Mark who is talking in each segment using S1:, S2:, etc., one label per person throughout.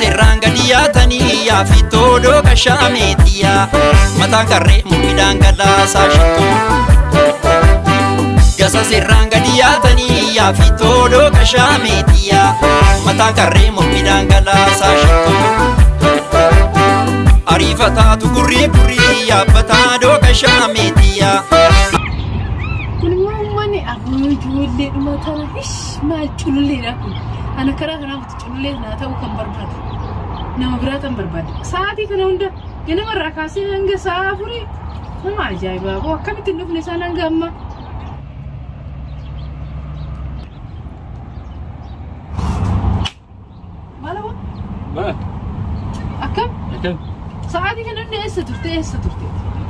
S1: Gasa seerraan gadi yaatanii yaafittoo dooka shaameetiyaa mataan karree mormidhaan galaasaa shittuu. Gasa seerraan gadi yaatanii yaafittoo dooka shaameetiyaa mataan karree mormidhaan galaasaa shittuu. Ariifataatu gurrii gurrii yaabbataa dooka shaameetiyaa.
S2: Kun immoo uummanni afur ijoollee dhuma tana ish maal cululleedha kun. Ana karaa kanaaf culullee naa ta'uu kan barbaadu. Nama biraa kan barbaadu. Sa'aatii kana hunda ganamarraa kaasee hanga sa'a 4 nama ajaa'ibaa boo akkamitti hin dhufne isaan hanga ammaa. Maal aboo?
S3: Maal?
S2: Akkam?
S3: Akkam?
S2: Sa'aatii kana hunda eessa turte eessa turte?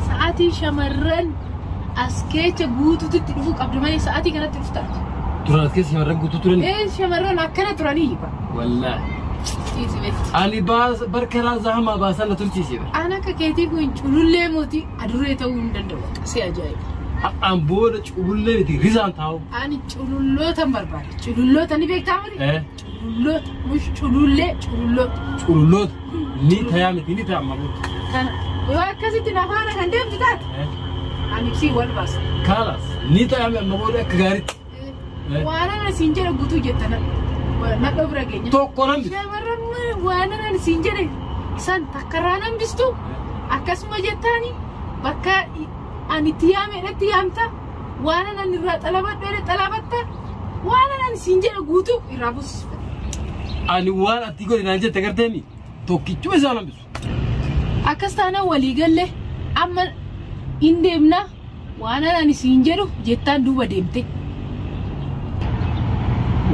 S2: Sa'aatii shamarran as keessa guutuutti dhufuu qabdu malee sa'aatii kanatti dhuftaati.
S3: Duraan as keessa shamarran guutuu turani?
S2: Ee shamarran akkana turanii ba.
S3: Wallaahi.
S2: Ciisi.
S3: Ani barkaraa zahamaa baasan na tursiise bara.
S2: An akka keetii kun culullee mootii adurree ta'uu hin danda'u. Si ajaa'iba.
S3: An booda culullee miti risaan taa'u.
S2: Ani cululloota barbaada. Cululloota ni beektaa miti? Cululloota. Mush culullee cululloota.
S3: Cululloota ni tayaa miti ni ta'a amma booda.
S2: Kana yoo akkasitti nafaana kan deemtu taate ani si wal baasa.
S3: Kaalaas ni tayaa amma booda akka gaariitti.
S2: Waan ana siin jedhe guutuu jettana. Nadhoo bira geenya.
S3: Tokko namni.
S2: Shamarran waan ana siin jedhe san takkarraa nambistu akkasuma jettaani bakka ani itti yaamedhatti yaamta waan ana irraa xalabadhu jedhe xalabatta waan ana siin jedhe guutuu irraa buusu.
S3: Ani waan ati godhe naan jette garteemi tokkichuma isaa nambisu.
S2: Akkas taanaan walii galle amma hin deemna waan ani siin jedhu jettaan duuba deemte.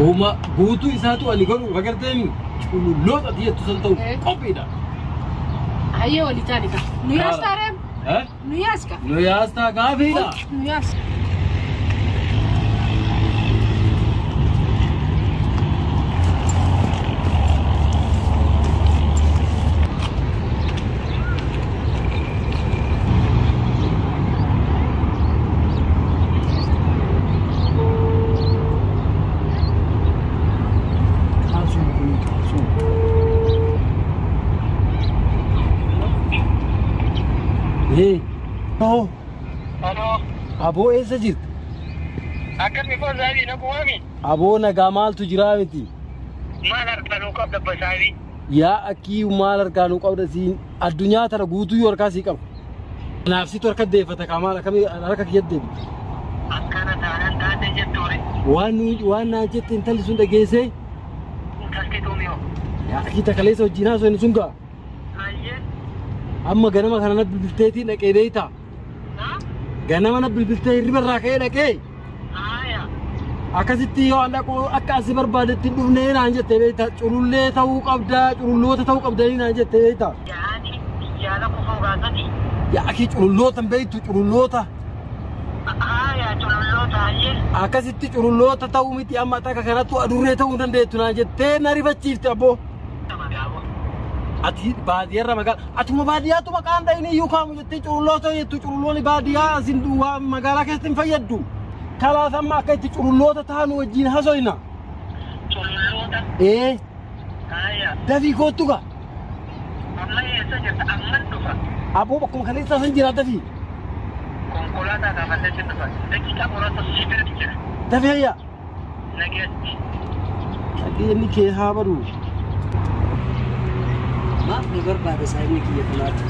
S3: Uuma guutuu isaatu ani godhu agarteemi cululloota ati jettu san ta'u qophiidha.
S2: Hayyee walii taane ka. Nu yaas taareem? Nu yaas ka.
S3: Nu yaas taa gaafiidha.
S2: Nu yaas.
S3: Hey. Oh.
S4: Alo.
S3: Aboo eessa jirti?
S4: Akkami koo saabii na kuwami?
S3: Aboo nagaa maaltu jiraa miti?
S4: Maal harkaa nuu qabda abba saabii?
S3: Yaa akkii maal harkaa nuu qabda siin addunyaa tana guutuu yoo harkaa sii qaba. Kanaaf situ harka deeffata kaa maal akkamii harka kiyya deebi?
S4: Akkana taanaan taatee jettuure.
S3: Waan naan jette intalli sun dhageessee?
S4: Intalti tuumiyoo.
S3: Yaa akkii takaleessa wajjin haasoo inni sun gaa?
S4: Ayyee.
S3: Amma ganama kana na bilbilteetii dhaqee beektaa? Ganama na bilbiltee hirriba irraa ka'ee dhaqee? Akkasitti yoo an dhaqu akka asi barbaadetti hin dhufnee naan jette beektaa? Culullee ta'uu qabdaa, cululloota ta'uu qabdanii naan jette beektaa?
S4: Yaani yaala kufuu gaasati?
S3: Yaa akii cululloota hin beektu cululloota.
S4: Yaa cululloota ayyee.
S3: Akkasitti cululloota ta'uu miti amma takka kanattu adurree ta'uu hin dandeettu naan jettee na rifachiifte abboo. Ati baadiyyaarra magaalaa atuma baadiyyaatu maqaan dhayinii iyyuu kaamu jettee cululloota jettu cululloonni baadiyyaa asin duwwaa magaalaa keessatti hin fayyaddu. Kalaas amma akka itti cululloota taanu wajjin hasoyna.
S4: Cululloota?
S3: Ee. Dafii koottu gaa.
S4: Amma eessa jirta? Amman dhufa.
S3: Aboo bakkuma kaleessaa san jira dafii.
S4: Konkolaataa gaafadhee sin dhufa. Daqiiqaa muraasa si biratti jira.
S3: Dafii hayyaa.
S4: Nageetti.
S3: Dhageenyi kee haa badu.
S5: Maaf nu barbaada saayinni kiyya kanaatti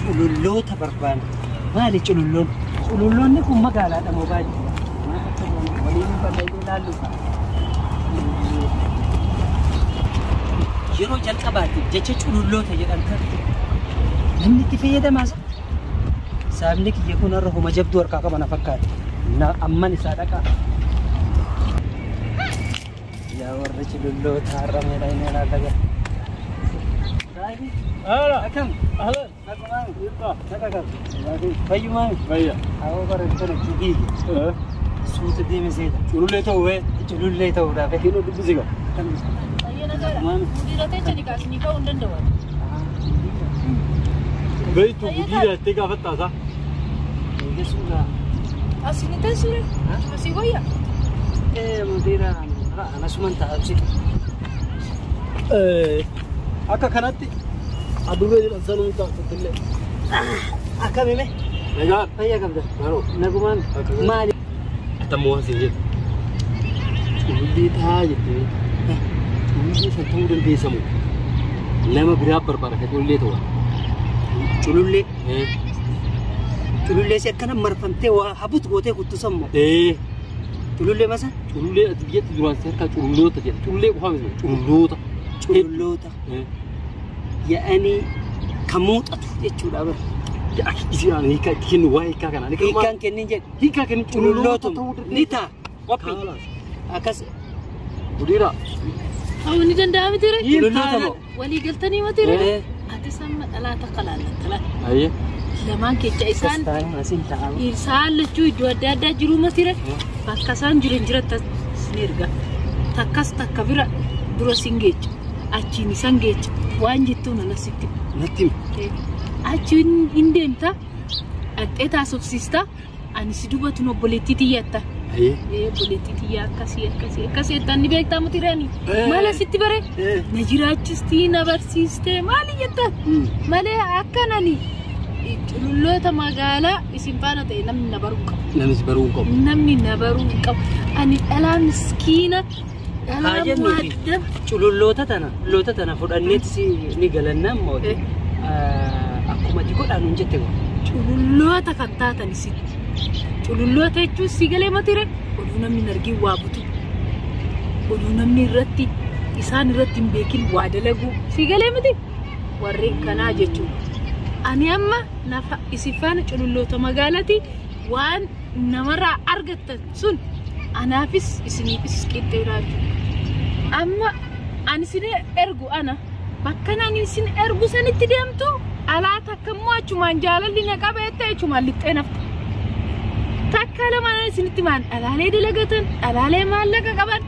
S5: cululloota barbaada. Maali cululloon? Cululloonni kun magaalaadha moo baadiyyaa? Maal akka waliin bal'ee ilaallu fa'a. Yeroo jalqabaatiif jecha cululloota jedhan kan namni itti fayyadamaa isa. Saayinni kiyya kun har'a homa jabduu harkaa qaba na fakkaata. Amman isaa dhaqaa. Yaa warra cululloota har'a meedhaa inni ilaalla gara.
S3: Ahlan.
S5: Akkam?
S3: Ahlan.
S5: Nagumaami.
S3: Irra.
S5: Naga qabu. Fayyumaami.
S3: Fayya.
S5: Awoo bara kana fiigi. Suuta deeme seeta.
S3: Culullee ta'uu bee.
S5: Culullee ta'uudhaaf.
S3: Kinoo dubbisi gaa.
S2: Fayyee nagaadha. Mudiira teecha ni kaasni ka'uu hin danda'u.
S3: Beektu gudiidha jettee gaafattaasaa.
S5: Eegasuudha.
S2: Asiin hin teessure? Asii wayya?
S5: Ee mudiira anasuman taa'absi.
S3: Akka kanatti adurree jedhan sanuu taasisillee.
S5: Akkamime?
S3: Nagaa.
S5: Fayyaa qabda.
S3: Maroo.
S5: Nagumaan maali?
S3: Atammoo waan siin jedhu. Culullee taa jettee culullee san ta'uu dandeessamu. Nama biraa barbaada kan culullee ta'u.
S5: Culullee. Culullee si akkana marfamtee waa habut gootee kuttu sammoo. Culullee masa?
S3: Culullee ati biyyatti duraan si harkaa cululloota jedha. Culullee qofaa miti cululloota.
S5: Cululloota. Yaa'anii kan muuxatu jechuudha bara.
S3: Isaan hiikaa itti kennu waa hiikaa kana.
S5: Hiikaan kennin jedhu.
S3: Hiikaa kennu cululloota ta'uu
S5: ni ta'a. Qophii. Akkas.
S3: Gudiira.
S2: Hawwi ni danda'ama miti ree?
S5: Cululloota moo?
S2: Walii galtanii miti ree? Ati samma dhalaa takka laallatta.
S3: Ayyee.
S2: Lamaan kecha isaan isaan lachuu iddoo adda addaa jiru miti ree? Bakka isaan jiran jiratti sin erga. Takkas takka bira dura sin geecha. Achiin isaan geecha. Waan jettuun alasitti.
S3: Natti.
S2: Achiin hin deemta. Dhaqxee taasofsiista. Ani si dubbatuun obboleettii xiyyatta. Obboleettii xiyyaa akkasii akkasii akkasii jettaan ni beektaa miti reeni. Maal asitti bare? Na jiraachistii na barsiistee maali jettaan? Malee akkanani cululloota magaalaa isin faana ta'e namni na baruu qabu.
S3: Namni si baruu hin qabu.
S2: Namni na baruu hin qabu. Ani dhalaa miskiina. Dhalaa muwaddaba.
S5: Cululloota tana cululloota tana fudhanneetti ni galannaa immoo akkuma ati godhaa nuun jette godha.
S2: Cululloota kan taatan isin. Cululloota jechuun si galee matire oduu namni hin argin waa butu. Oduu namni irratti isaan irratti hin beekin waa dalagu. Si galee miti warreen kanaa jechuudha. Ani amma nafa isin faana cululloota magaalaati waan namarraa argattan sun anaafis isiniifis qixxeedhaa jechuudha. Amma ani isin ergu ana bakka ani isin ergu sanitti deemtu alaa takka immoo achumaan jaalalli na qabeette achumaan lixxee nafta. Takka lamaan isinitti maan dhalaalee dalagatan, dhalaalee maallaqa qaban,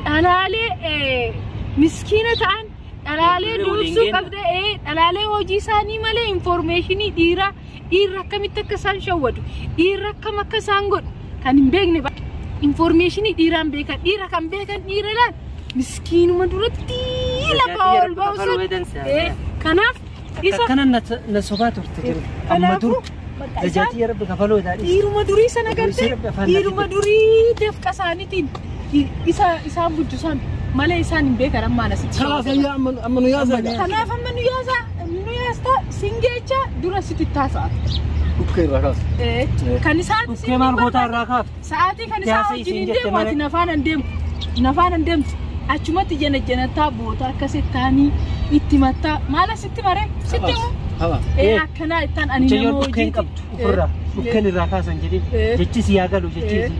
S2: dhalaalee miskiina ta'an, dhalaalee dursuu qabda, dhalaalee hojii isaanii malee infoormeeshinii dhiiraa dhiirri akkamitti akka isaan shawwadu, dhiirri akkam akka isaan godhu kan hin beekne infoormeeshinii dhiiraan beekan, dhiira kan beekan dhiira laal miskiinuma duratti lafa ol ba'u. Kanaaf isa
S5: Akkana na sobaa turte jiru. Amma dur tajaatii yarabbi kafaloo jedhaa.
S2: Dhiiruma durii sana gartee dhiiruma durii dafqa isaaniitiin isa isaan bulchu malee isaan hin beekan ammaan asitti.
S3: Kalaas ayyaa amma nu yaasaa.
S2: Kanaaf amma nu yaasaa nu yaastaa singeecha dura sitti taasa'a.
S3: Dhukkee irraa kaasa.
S2: Kan isaan
S5: Dhukkee maal goota irraa kaafte?
S2: Sa'aatii kan isaan wajjin hin deemu ati nafaan hin deemu. Nafaan hin deemtu. Achumatti jana janataa boota akkasii taanii itti mattaa maal asitti maree sitti immoo. Akkanaa ittaan ani nama
S5: Mucayyoo dhukkeen qabdu ofirraa dhukkeen irraa kaasan jedhee jechis yaa galu jechis.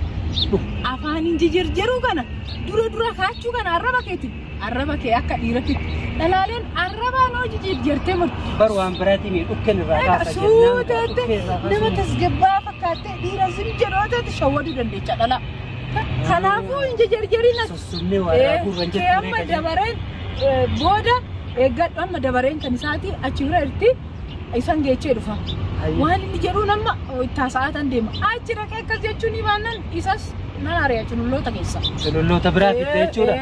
S2: Afaaniin jijjiirjeruu kana dura dura kaachuu kana arraba keeti arraba kee akka dhiiratti dhalaaleen arrabaan hoo jijjiirjertee murte.
S5: Bar waan biraatiin dhukkeen irraa kaasa
S2: jennaan. Nama tasgabbaa fakkaattee dhiira sin jedhooteeti shawwaduu dandeecha dhalaa. Kanaafuu hin jijjiirjeriin as.
S5: Sossobnee waa irraa guurran jettu.
S2: Amma dabareen booda eeggadhu amma dabareen kan isaati achi bira irti isaan geechee dhufa. Waan inni jedhuun amma itti haasa'atan deema. Achi dhaqee akkas jechuun ni baannan isas nan ari'a cululloota keessa.
S5: Cululloota biraa fitte jechuudha.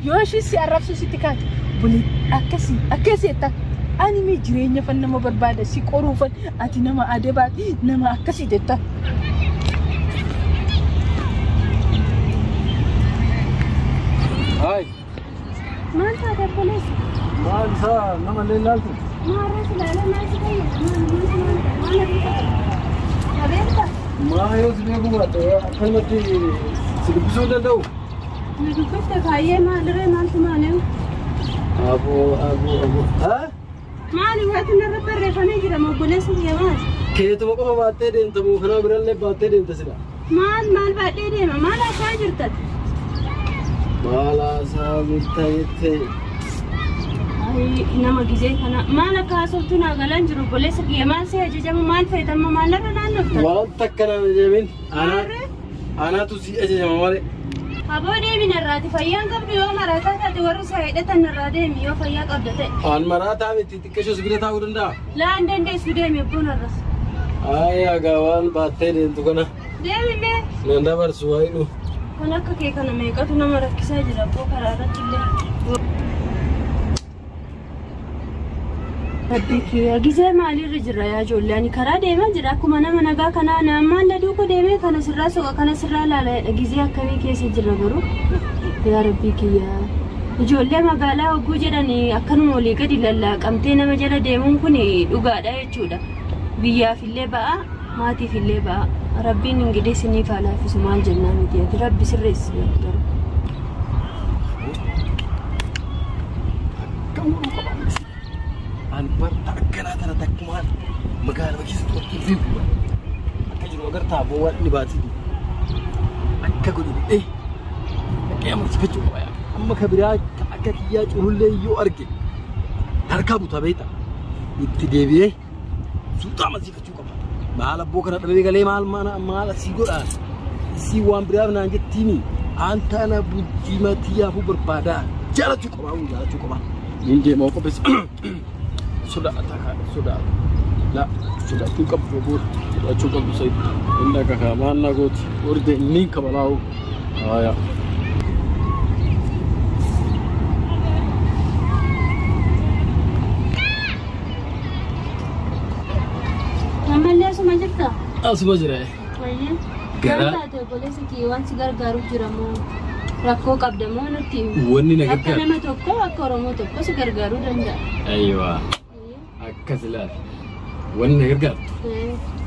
S2: Yoo ishii si arrabsu sitti kaate bulee akkasii akkasii jetta. Ani mee jireenya fan nama barbaada si qoruufan ati nama adabaati nama akkasii jetta.
S3: Hai.
S6: Maal taate obboleessa?
S3: Maal isaa nama illee ilaaltu?
S6: Maarree ilaalee maal si fayyada? Maal maal
S3: Maa yoo si beeku baadhe akkanumatti si dubbisuu hin danda'u?
S6: Na dubbifte kaayyee maalirree maaltu maaliin?
S3: Aboo aboo aboo. Haa?
S6: Maali waanti narra barreeffamee jira obboleessa kiyya maali?
S3: Keetuma qofa baattee deemta moo kanaa birallee baattee deemta sila?
S6: Maal maal baadhee deema? Maal haasaa jirta?
S3: Maal haasaa jirta jettee?
S6: Nama gizee kana maal akka haasoftu naa galaan jiru obboleessa kiyya maal si ajajamu maal feetamma maal narra naannofta?
S3: Waan takka naan ajajamin anaatu si ajajama malee.
S6: Aboo deemi narraati fayyaan qabdu yoo maraataa taate warri isa hidhatan narraa deemi yoo fayyaa qabda ta'e.
S3: An maraataa miti xiqqeeshoo si bira taa'uu danda'a?
S6: Laa hin dandeessu deemi obbo narras.
S3: Ay egaa waan baattee deemtu kana.
S6: Deemi mee.
S3: Nan dabarsu waayidhu.
S6: Kan akka kee kana meeqatu nama rakkisaa jira abboo karaa irratti illee. Rabbi kiyya gizee maalirra jira yaa ijoollee ani karaa deemaa jira akkuma nama nagaa kanaa naammaan laduu ko deemee kana sirraa soqa kana sirraa laala gizee akkamii keessa jira garuu yaa rabbi kiyya ijoollee magaalaa hogguu jedhan akkanuma olii gadi lallaaqamtee nama jala deemuun kun dhugaadha jechuudha biyyaafillee ba'a maatiifillee ba'a rabbiin ingidee isiniif haa laaffisu maal jennaa miti ati rabbi sirreessi garuu.
S3: An barta akkanaa tana takkumaan magaalaa keessa turte beeku. Akka jiru agartaa boo waan inni baatee jiru. Akka godhu godhee dhaqee amansiifachuu qaba yaa. Amma ka biraa akka kiyyaa culullee yoo arge harkaa buta beekta. Itti deebi'ee suuta amansiifachuu qaba. Maal abboo kana dhabee galee maal maal maal asii godhaa. Isii waan biraaf naan jettiini aan tana bultii matiyyaafuu barbaadaa. Jaalachuu qabaa jaalachuu qabaa. Niin deemaa qopheessa. Sodaata sodaata. La sodaachuu qabdu booda sodaachuu qabdu sa'i. Inni akka kaamaan na gooti. Orde inni kabalaa'u. Haaya.
S6: Ammallee asuma jirtaa?
S3: Asuma jira.
S6: Gara taate obboleessi kiyya waan si gargaaruuf jira moo rakkoo qabda moo nutti himi?
S3: Wanni na
S6: Akka
S3: gargaaru.
S6: nama tokko akka Oromoo tokko si gargaaruu danda'a.
S3: Ayiwa. Akkas ilaali. Wanni na gargaartu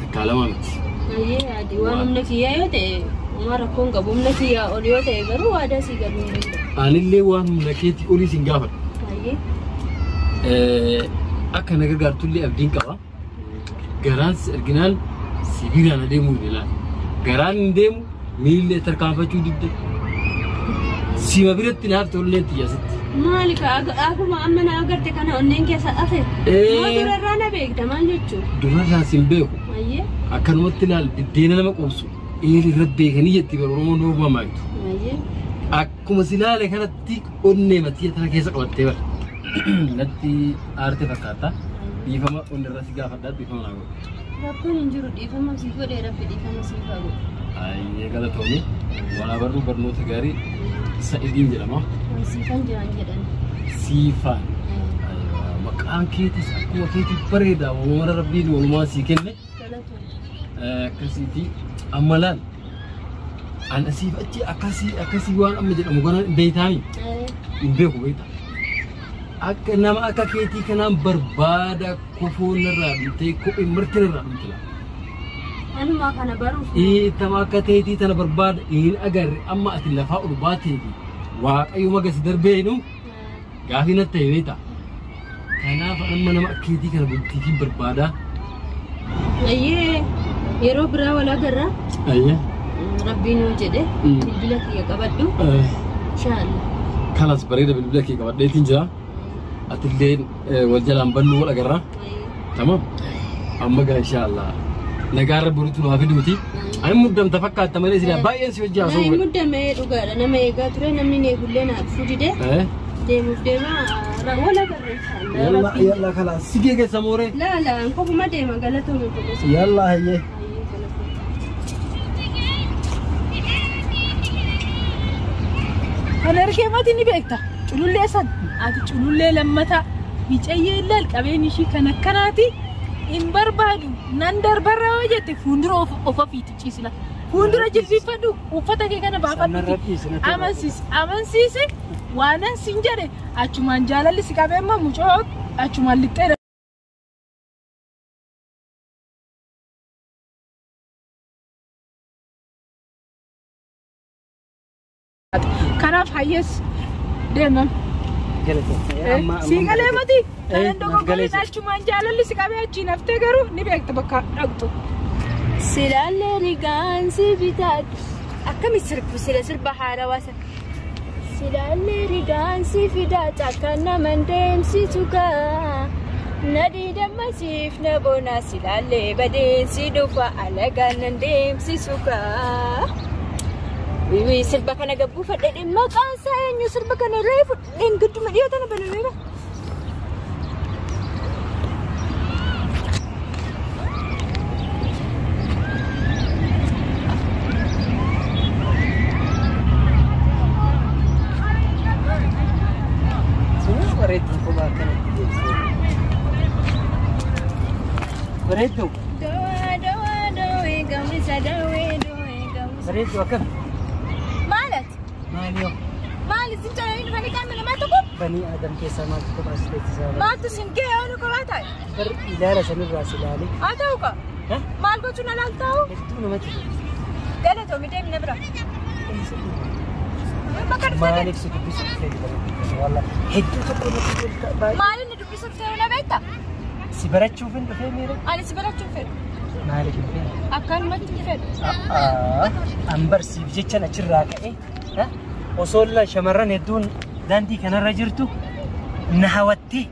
S3: takkaa lama miti.
S6: Ayyee adi waan humna kiyyaa yoo ta'e homaa rakkoo hin qabu humna kiyyaa ol yoo ta'e garuu waadaa si galuu hin danda'u.
S3: Anillee waan humna keetii olii sin gaafadha.
S6: Ayyee.
S3: Akka na gargaartullee abdiin qaba. Garaan si arginaan sibiilaan adeemuu hin ilaali. Garaan hin deemu miillee tarkaanfachuu didde. Sima biratti naaf tollee xiyyaasitti.
S6: Maali ka akkuma amma na agarte kana onneen keessa hafe. Moo durarraa na beekta maal jechuun?
S3: Durarraa sin beeku.
S6: Ayyee.
S3: Akkanumatti ilaal biddeena nama quubsu. Eeli irra beekanii jetti bara Oromoon doomaa maaytu.
S6: Ayyee.
S3: Akkuma si ilaale kanatti onnee matii tana keessa qabattee bara. Natti aarte fakkaata. Dhiifama onni irra si gaafadhaa dhiifama naa godhu.
S6: Rakkoon hin jiru dhiifama siif godhee rabbi dhiifama siif haa godhu.
S3: Ayyee galatoomi. Waan barruu barnoota gaarii Sa'idiin jedhama.
S6: Siifan jiran jedhan.
S3: Siifaan. Maqaan keetis akkuma keetii bareeda. Uumama rabbiin walumaa sii kenne. Akkasiiti amma laal. An asiif achi akkasii akkasii waan amma jedhamu kana beektaami. Hin beeku beekta. Akka nama akka keetii kanaan barbaada kofoon irraa dhumtee kopheen marti irraa dhumte laa.
S6: Anuma kana baruuf.
S3: Tama akka teetii tana barbaada hin agarre amma ati lafaa ol baateeti waaqayyo magasi darbeenu gaafii natti ta'e beekta. Kanaaf amma nama akka keetii kana bultiitiin barbaada.
S6: Ayyee yeroo biraa wal agarra.
S3: Ayyee.
S6: Rabbiin yoo jedhe bilbila kiyya qabadhu. InshaAllah.
S3: Kanas bareeda bilbila kee qabadheetiin jira. Atillee wal jalaan bannuu wal agarra. Tamam. Amma gaa inshaAllah. Nagaa irra boruutu nu haa fiduuti. Ani muddamta fakkaatta malee silaa baay'een si wajjin haasa'u.
S6: Naa muddamee dhugaadha nama eegaa ture namni eegullee naa dhufuu dide. Deemuuf deema wal agarra inshaAllah.
S3: Yalla yalla kalas si geessa mooree.
S6: Laa laa kopuma deema galatoome obboleessa.
S3: Yalla hayyee.
S2: Kan argee mati ni beekta. Culullee san ati culullee lammataa micayyee ilaal qabeen ishii kan akkanaati hin barbaadu nan darbarra yoo jette fuuldura of ofiitti ciisila. Fuuldura jilbiifadhu uffata kee kana baafadhu. Amansiisi amansiisi waanan sin jedhe achumaan jaalalli si qabee immoo mucoo achumaan lixxee. Kanaaf hayyees deemam. Sii galee mati kanan dogoggoreen achumaan jaalalli si qabee achiin haftee garuu ni beekta bakka dhaqxu.
S6: Silaalee rigaan si bitaadhu. Akkami sirbu sila sirba haarawaa sana. Silaalee rigaan si fidaadhu akka nama hin deemsisu gaa. Nadii dammasiif na boona silaalee badeensi dhufa alagaan nan deemsisu gaa. Wiwi sirba kana gabbuu fadhee maqaan isaa eenyu sirba kana reefu dheengadduma dhiyoo tana banameera.
S5: Bareedduu kophaa akkanatti deemsee. Bareedduu.
S6: Dawaa dawaa dawee gamisa dawee dawee gamisa.
S5: Bareedduu akkam?
S6: Maalat?
S5: Maali yoo?
S6: Maali isin calanii dhufanii qaama namaa tokko?
S5: Banii Aadam keessaa maaltu kophaa si teessisaa?
S6: Maaltu sin ga'e yoo nu kophaa taa'e?
S5: Bar ilaala sanirraa si ilaale.
S6: Haa ta'u kaa. Maal gochuun alaal taa'u?
S5: Hedduu namatti tola.
S6: Galatoomi deemi na bira. Bakka dhuftee
S5: Maaliif si dubbisu dhufee bareedduu? Wallah hedduu tokko natti tolta baay'ee.
S6: Maaliin na dubbisu dhuftee na beektaa?
S5: Si barachuuf hin dhufee miira?
S6: Ani si barachuu hin fedhu.
S5: Maaliif hin fedhu?
S6: Akkanumatti hin fedhu.
S5: An barsiif jechan achirraa ka'e osoo shamarran hedduun daandii kanarra jirtu na hawatti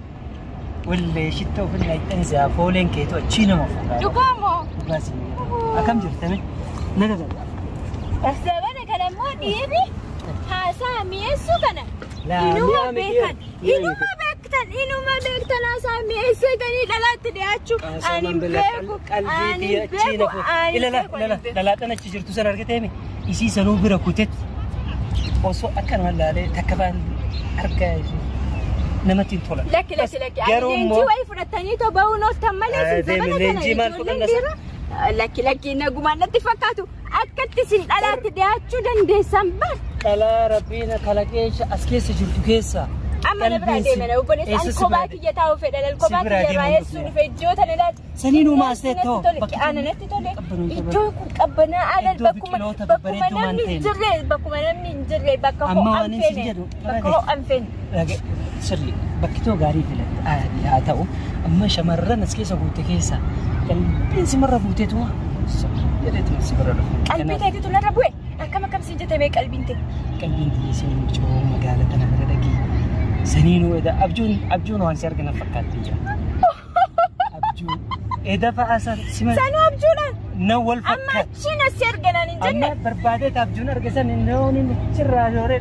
S5: wallee shitta ofirraa hixxansaa fooleen keetu achii nama fuudhaa.
S6: Dhugaa moo?
S5: Dhugaa siin jedha. Akkam jirtame? Naga gala.
S6: Zabana kana immoo dhiirri haasaa mi'eessuu kana
S5: Laa,
S6: inuma
S5: mi'aa miti.
S6: beekan inuma beektan inuma beektan haasaa mi'eessitanii dhalaatti dhiyaachuu ani hin beeku ani hin beeku ani hin beeku ani hin beeku.
S5: Dhalaadhaan achi jirtu san argateemi isii sanuu bira kutetti osoo akkanuma laalee takka baan argaa ishee namatti hin tola.
S6: Lakki lakki lakki ani
S5: Garuu
S6: leenjii
S5: immoo
S6: wayii fudhatanii too bahuun ooltan malee
S5: Eh,
S6: isin
S5: deemi,
S6: zabana kana
S5: leenjii maal
S6: ijoolleen
S5: fudhanna
S6: dhiira lakki lakki nagumaan natti fakkaatu akkatti isin dhalaatti dhiyaachuu dandeessan bar.
S5: Dhalaa rabbiin kalaqee as keessa jirtu keessa.
S6: Amma na biraa deemee na obboleessa ani kophaa kiyya taa'uu fedha lal kophaa
S5: biraa
S6: kiyya irraa
S5: deemuun
S6: eessuu dhufe iddoo tana ilaali.
S5: Sanii nuuma as ta'e
S6: Natti tole ana natti tole iddoo kun qabbanaa alal
S5: Iddoo
S6: bakkuma
S5: biqiloota
S6: bakkuma
S5: babbareedduu waan
S6: namni hin
S5: ta'eef.
S6: jirre bakkuma namni hin jirre bakka
S5: Amma
S6: ho'an
S5: waan isin
S6: feene
S5: jedhu,
S6: bakka ho'an feene.
S5: Sirri bakki too gaarii filatte haa ta'u amma shamarran as keessa guute keessa qalbiin simarra buuteetuma jedheetuma si bira dhufe.
S6: Qalbii teetitu narra bu'e akkam akkam siin jettamee qalbiin tee.
S5: Qalbiin tiyya siin mucoo magaala tana bira dhaqii. Saniinuu eda abjuun abjuun waan si argina fakkaatti jira. Abjuun eda fa'a san sima
S6: Sanuu abjuudhaan
S5: na wal
S6: amma
S5: fakkaatti.
S6: achiin as arganan hin
S5: Amma
S6: jenne.
S5: barbaadeet abjuun argisan inni achirraa jooree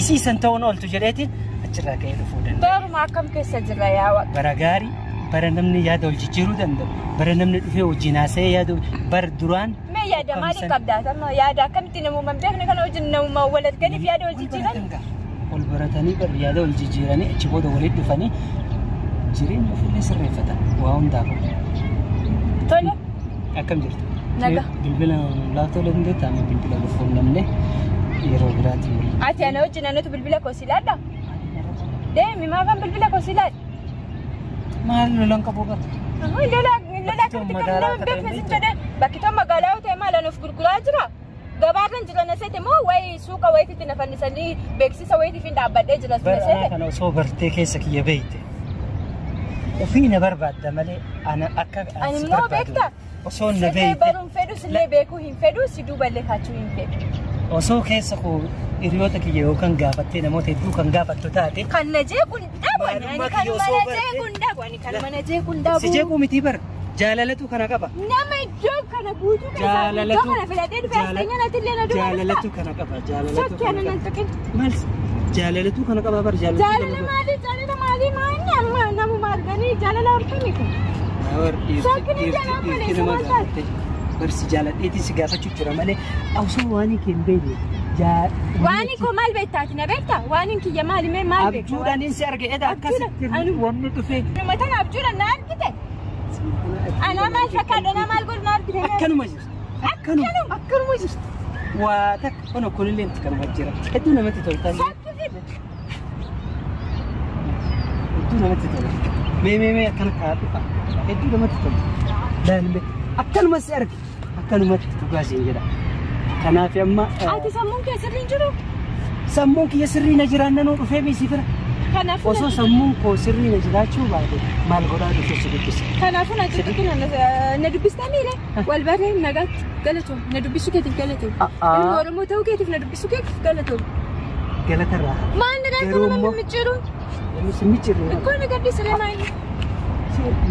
S5: isii san ta'uun ooltu jedheetiin achirraa ka'ee dhufuu danda'a.
S6: Baruma akkam keessa jirra yaa waaqa.
S5: Bara gaarii bara namni yaada wal jijjiiruu danda'u bara namni dhufee wajjin haasa'ee yaada bara duraan
S6: Mee yaada maalii qabdaa? Amma yaada akkamitti namuma hin beekne kana wajjin namuma wal arganiif yaada wal jijjiiran?
S5: Wal baratanii bar yaada wal jijjiiranii achi booda walitti dhufanii jireenya ofiillee sirreeffatan waa hundaafuu.
S6: Tole.
S5: Akkam jirtu?
S6: Nagaa.
S5: Bilbila laaftolee hundee taa'ame bilbila dhufuun namne yeroo biraatiin waliin.
S6: Ati ana wajjin anatu bilbila koo si laadha? Deemi maafan bilbila koo si laadha?
S5: Maal lolan qabu bara?
S6: Lola lola akkamitti kan nama hin beekne sin jedhee bakki toon magaalaa yoo ta'e maal anuuf gurguraa jira? Gabaarran jira na seete moo wayi suuqa wayitiitti na fannisanii beeksisa wayitiif hin dhaabbadhee jira na
S5: Bara anaa
S6: seete?
S5: kana osoo bartee keessa kiyya beeyte. Ofii na barbaadda malee ana akka
S6: Ani
S5: si
S6: immoo
S5: barbaadu.
S6: beektaa?
S5: Osoo na
S6: Sillee
S5: beeyte.
S6: baruun fedhu sillee beekuu hin fedhu si duuballee kaachuu hin fedhu.
S5: Osoo keessa koo hiriyoota kiyya yookaan gaafattee namoota hedduu kan gaafattu taate.
S6: Kan na jeequ hin dhabu ani
S5: Maalummaa
S6: ani
S5: kiyya
S6: kanuma
S5: osoo
S6: na
S5: bartee-
S6: jeequ hin dhabu ani kanuma na jeequ hin dhabu.
S5: Si jeequu miti bara jaalalatu kana qaba.
S6: Nama iddoo kana guutuu keessaa iddoo
S5: Jaalalatu
S6: kana filadhee dhufee as teenyaan ati illee na duuba
S5: jaalalatu
S6: dhufta.
S5: kana qaba jaalalatu
S6: Sokkee
S5: kana
S6: ana nan
S5: qaba.
S6: tuqin.
S5: Maal jaalalatu kana qaba bara jaalalatu
S6: Jaalala
S5: kana qaba.
S6: maalii jaalala maalii maanni amma namuma arganii jaalala horkami kun.
S5: War dhiirti
S6: Sokkeen
S5: dhiirti
S6: jaalala malee
S5: dhiirti nama
S6: sama taate.
S5: gaafatte. Barsi jaaladheetiin si gaafachuu jira malee osoo waan kee hin beekne
S6: Waani koo maal beektaati na beektaa? Waaniin kiyya maali mee maal beekta?
S5: abjuudhaan inni si arge eda akkasitti wanni dhufee
S6: Nama tana abjuudhaan na argite. Anaa maal fakkaadha anaa maal godhu na argite.
S5: akkanuma jirti. Akkanuma akkanuma jirti. Waa takka kun kunillee kanuma jira. Hedduu namatti tolta. Hedduu namatti tola. Mee mee mee akkana kaa'adhu fa'a. Hedduu namatti tola. Laalme akkanuma si arge akkanumatti dhugaa siin jedha. Kanaaf amma
S6: Ati sammuun kee sirrii hin jiru?
S5: sammuun kiyya sirrii na jiraannanuu dhufee miti bira.
S6: Kanaafuu
S5: Osoo sammuun koo sirrii na jiraachuu baate maal godhaa dhufee si dubbisa.
S6: Kanaafuu na tuttuqin na dubbistaa miire wal barree nagaatti galatoom na dubbisuu keetiif galatoom. Ilma Oromoo ta'uu keetiif na dubbisuu keetiif galatoom.
S5: Galatarraa.
S6: Maal na
S5: Garuu
S6: galatoom nama
S5: immoo-
S6: mimicciiru?
S5: Namni si micciirre.
S6: Ikkoo na gaddisiree maali?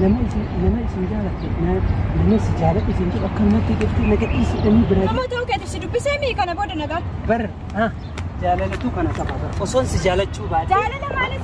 S5: Nama isin nama isin jaalate nama si jaaladhu isin jedhu akkanumatti dhuftee na gadhiisi dhanii biraa.
S6: Oromoo ta'uu keetiif si dubbisee mii kana booda nagaatti.
S5: Bar jaalalatu kana qaba. Osoon si jaalachuu baate.
S6: Jaalala maali?